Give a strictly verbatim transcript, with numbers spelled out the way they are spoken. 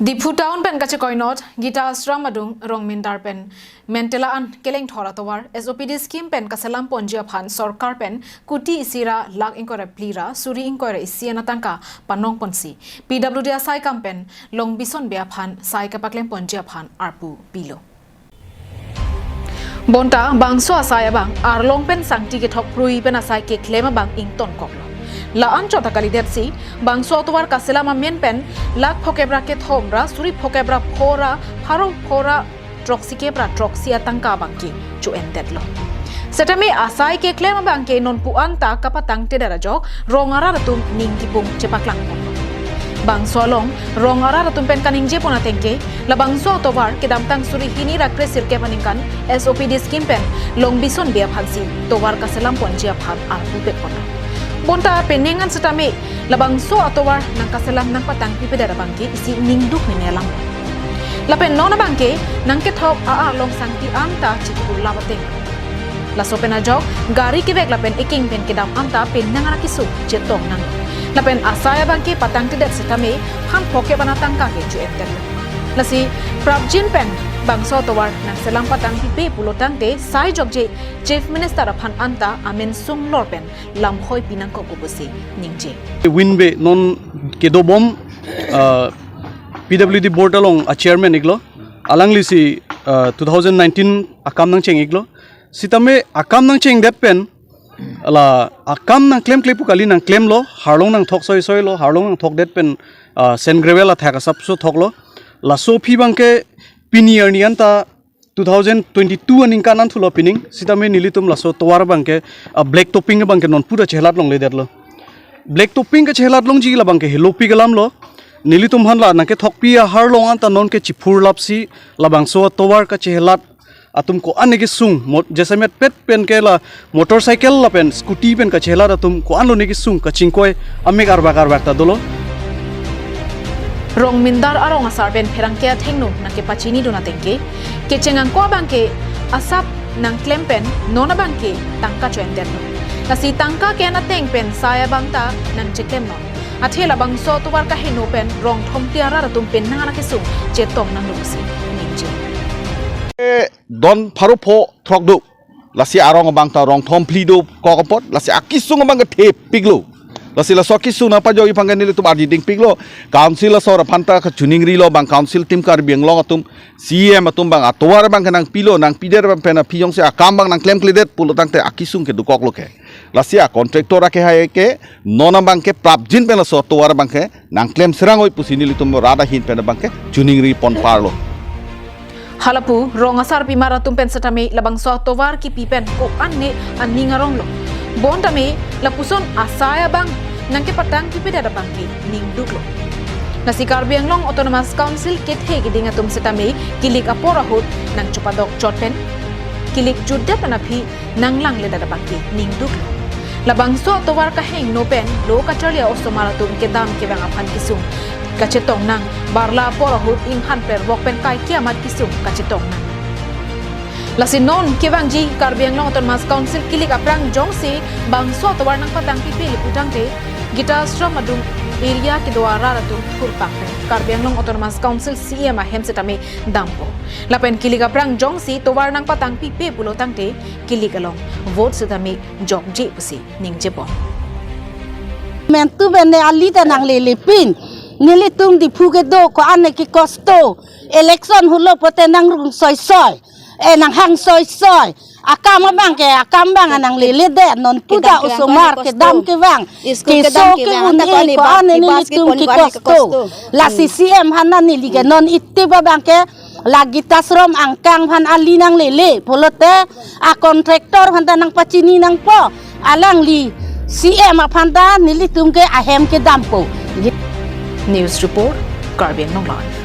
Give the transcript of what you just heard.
Diphu town pen kachekoinot Gita Ashram adung Rongmindar pen Mentela an kelengthor atovar S O P D scheme pen kaselam ponji aphan sorkar pen kuti isi ra lakh ingkoi ra phli ra suri ingkoi ra isi anat tangka panong ponsi P W D asai kam pen longbison be aphan sai kapaklem ponji aphan arpu pilo. Bonta bangso asai abang arlong pen sangti kethok prui pen asai keklem abang ingtonkoklo. La-an chot akalidet si bangso atovar kaselam amen pen lakh phokep ra kethom ra suri phokep ra pho ra pharo pho ra throksi kep ra throksi atangka abang ke cho-endetlo. Setame asai keklem abang ke nonpu anta kapatangtedet ajok rong arat atum ning kipung chepaklang ponlo. Bangso along rong arat atum pen kaningje pon ateng ke labangso atovar kedamtang suri hini ra kre sirkep aningkan S O P D scheme pen longbison be aphansi tovar kaselam ponji aphan arpu pek ponlo. Bonta penang an setame labangso atovar nangkaselam nangpatangpipedet abang ke isi ningduk mene alam. Lapen non abang ke nangkethok a-arlong sangti anta chithurlap ateng. Laso pen ajok gari kevek lapen eking pen kedam anta penang an akesung chetong nang. Lapen asai abang ke patangtedet setame phan phokep anat tangka ke cho-endetlo. Lasi prapjin pen bangso atovar nangselam patangpipe pulo tangte sai jokje Chief Minister aphan anta amen sunglor pen lamhoi pinangkok pusi ningje. Win be non kedobom, uh, P W D board along a chairman iklo. Alanglisi, uh, two thousand nineteen akam nangcheng iklo. Setame akam nangchengdet pen la akam nangklemkle pu kali nangklemlo, arlong nangthok soisoilo, arlong nangthokdet pen, uh, sand gravel athak asapso thoklo. Laso aphi abang ke pini arni anta two thousand twenty-two aningkan an thulo pining, setame nelitum laso tovar abang ke, ah, black topping abang ke nonpu ta chelat longledetlo. Black topping kachelat longji labang ke helopik alamlo. Nelitum aphan la nangkethokpi a-arlong anta non ke chiphurlapsi labangso atovar kachelat atum ko-an ne kesung, mot-, jasemet pet pen ke la motorcycle lapen scooty pen kachelat atum ko-anlo ne kesung kachingkoi amek arbak arbak ta dolo. Rongmindar arong asar pen pherangke athengno nangkepachinidun ateng ke, kecheng angko abang ke asap nangklem pen non abang ke tangka cho-endetlo. Lasi tangka ke-en ateng pen sai abang ta nangcheklemnon. Athe labangso atovar kaheno pen rong thomkli arat atum penang an akesung chetong nangduksi ningje. Don pharo pho throk do. Lasi arong abang ta rong thom phli dokok apot, lasi akesung abang ke thepiklo. Lasi laso akesung nangpajokji aphan ke nelitum arjidingpiklo. Council asor aphan ta kachiningrilo, bang council team Karbi Anglong atum, C E M atum bang atovar abang ke nangpilo, nangpidet abang pen aphi jongsi akam abang nangklemkledet pulo tangte akesung ke dokoklo ke. Lasi a contractor akehai ke non abang ke prapjin pen laso atovar abang ke nangklem serang oi pusi nelitum rat ahin pen abang ke chiningri ponparlo. Halapu rong asarpimar atum pen setame labangso atovar kipi pen ko-an ne aning aronglo. Bonta me lapuson asai abang nangkepatangpipedet abang ke ningduklo. Lasi Karbi Anglong Autonomous Council kethe keding atum setame kilik apor ahut nangchopadok chot pen kilik jutdet pen aphi nanglang ledat abang ke ningduklo. Labangso atovar kaheno pen lo kacharli a-osomar atum kedam kevang aphan kesung kachetong nang, barla apor ahut inghan pervok pen kaike amat kesung kachetong nang. Lasi non kevangji Karbi Anglong Autonomous Council kilik aphrang jongsi bangso atovar nangpatangpipe le pu tangte, Gita Ashram adung area kedo arat atum thurpak pen Karbi Anglong Autonomous Council C E M ahem setame dampo. Lapen kilik aphrang jongsi tovar nangpatangpipe pulo tangte kilik along vote setame jokje pusi ningjepon. Mentu bene ali ta nanglele pin. Nelitum Diphu kedo ko-an ne kekosto. Election hulo pote nangrung soisoi. Eh, nanghang soisoi. Akam abang ke, akam abang nangleledet, nonpu ta kedam kevang osomar ko-an ne kosto. Kedam kevang. School keso kedam kevang, ke-un anta ko-an ne ko-an bang, ne bus ke nelitum ko-an ko-an ne kekosto. Kekosto. Lasi Hmm. C M aphan neli ke non iti abang ke la Gita Ashram angkang aphan ali nanglele. Pulote a contractor aphan ta nangpachini nangpo. Alangli C M aphan ta nelitum ke ahem kedampo. News report, Karbi Anglong Live.